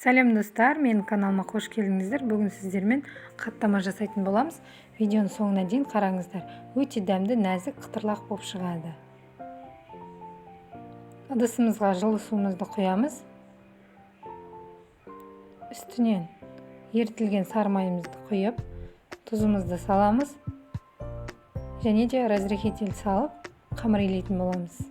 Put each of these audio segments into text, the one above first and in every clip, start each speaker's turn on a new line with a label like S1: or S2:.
S1: Сәлем, достар! Менің каналыма қош келдіңіздер. Бүгін сіздермен қаттама жасайтын боламыз. Видеоның соңына дейін қараңыздар. Өте дәмді, нәзік, қытырлақ болып шығады. Ыдысымызға жылы суымызды құямыз. Үстінен ерітілген сары майымызды құйып, тұзымызды саламыз және де разрыхлитель салып, қамыр илейтін боламыз.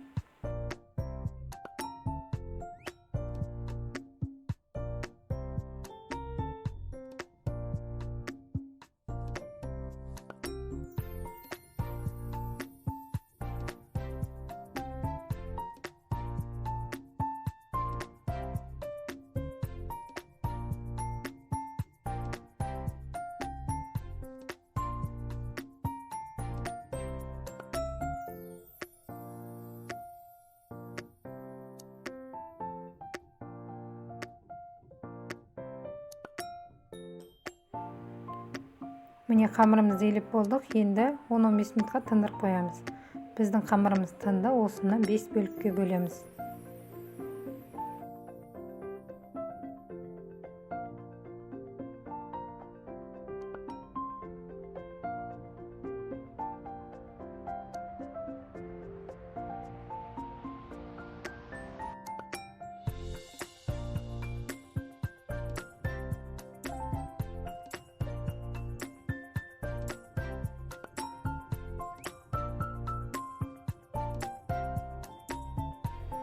S1: Міне, қамырымызды илеп болдық. Енді 10-15 минутқа тындырып қоямыз. Біздің қамырымыз тынды, осыны 5 бөлікке бөлеміз.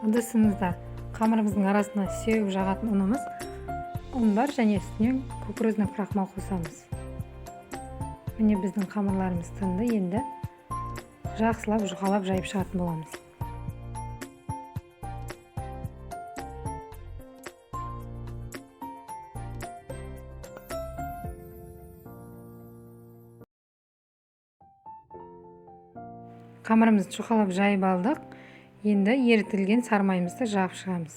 S1: Ыдысымызда қамырымыздың арасына сеуіп жағатын ұнымыз, ұн бар және үстінен кукурузный крахмал қосамыз. Міне, біздің қамырларымыз тынды. Енді жақсылап жұқалап жайып шығатын боламыз. Қамырымызды жұқалап жайып алдық. Енді ерітілген сары майымызды жағып шығамыз.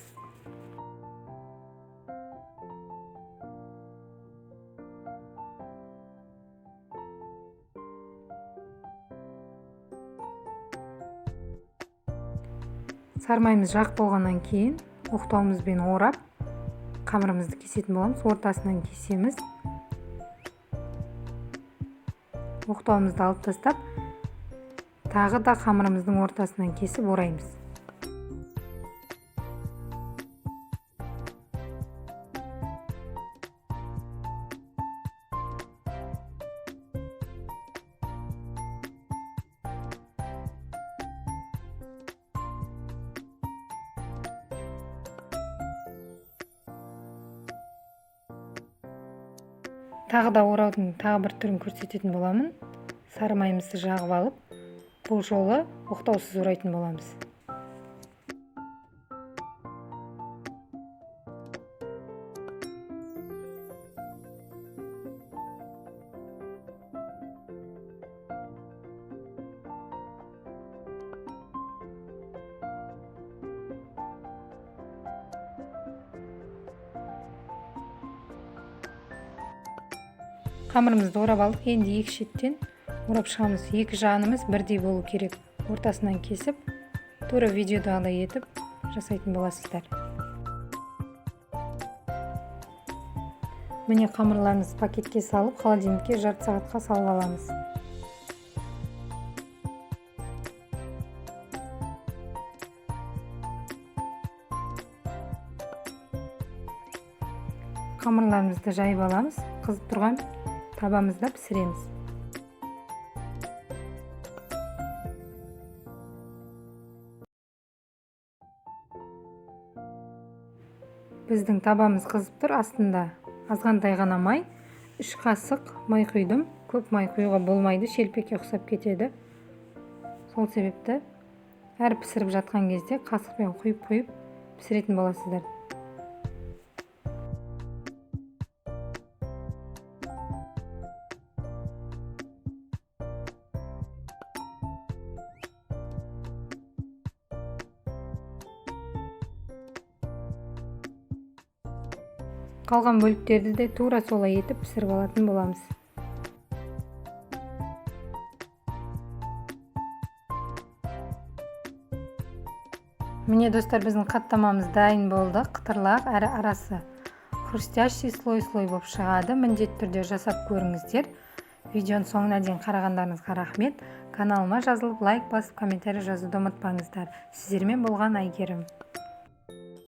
S1: Сары майымыз жағып болғаннан кейін оқтауымызбен орап, қамырымызды кесетін боламыз. Ортасынан кесеміз. Оқтауымызды алып тастап, тағы да қамырымыздың ортасынан кесіп ораймыз. Тағы да ораудың тағы бір түрін көрсететін боламын. Сары майымызды жағып алып, бұл жолы оқтаусыз орайтын боламыз. Қамырымызды орап алдық. Енді екі шеттен орап шығамыз. Екі жағымыз бірдей болу керек. Ортасынан кесіп, тура видеодағыдай етіп жасайтын боласыздар. Міне, қамырларымызды пакетке салып, холодильникке жарты сағатқа салып аламыз. Қамырларымызды жайып аламыз. Қызып тұрған табамызда пісіреміз. Біздің табамыз қызып тұр, астында азғантай ғана май, 3 қасық май құйдым. Көп май құюға болмайды, шелпекке ұқсап кетеді. Сол себепті әр пісіріп жатқан кезде қасықпен құйып-құйып пісіретін боласыздар. Қалған бөліктерді де тура солай етіп пісіріп алатын боламыз. Міне, достар, біздің қаттамамыз дайын болды. Қытырлақ, әрі арасы Хрустящий, слой слой болып шығады. Міндетті түрде жасап көріңіздер. Видеоның соңына дейін қарағандарыңызға рахмет. Каналыма жазылып, лайк басып, комментарий жазуды ұмытпаңыздар. Сіздермен болған Әйгерім.